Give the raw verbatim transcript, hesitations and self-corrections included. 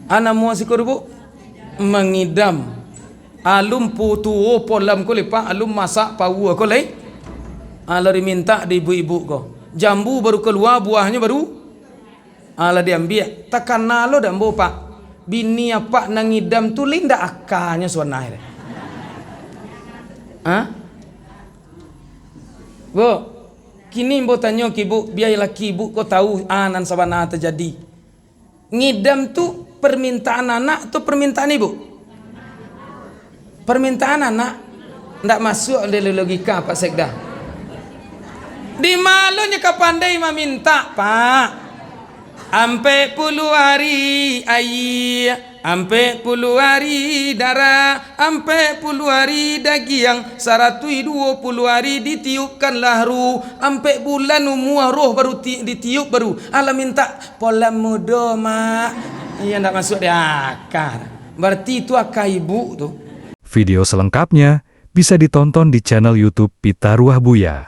A namo siko tu, Bu? Mangidam. Alun po-, tuo polam ko lai, Pak, alun masak paua ko lai. Alah dimintak di ibu-ibu ko. Jambu baru kalua, buahnyo baru, alah diambiak. Takana lo dek ambo, Pak. Bini apak nan ngidam tu lai ndak akanyo sabananyo. Ha? Bu, kini ambo tanyo ka ibu, bia laki ibu ko tahu a nan sabana tajadi. Ngidam tu permintaan anak atau permintaan ibu? Permintaan anak. Ndak masuak dari logika Pak Sekda. Di ma lo nyo ka pandai mamintak, Pak? Ampek puluah ari aia, ampek puluah ari darah, ampek puluah ari dagiang, saratuih duo puluah ari ditiupkanlah ruh, ampek bulan umua roh baru ti-, ditiup baru. Alah mintak Polam mudo, Mak. Iyo, ndak masuak di aka. Berarti itu aka ibu tu. Video selengkapnya bisa ditonton di channel YouTube Pitaruah Buya.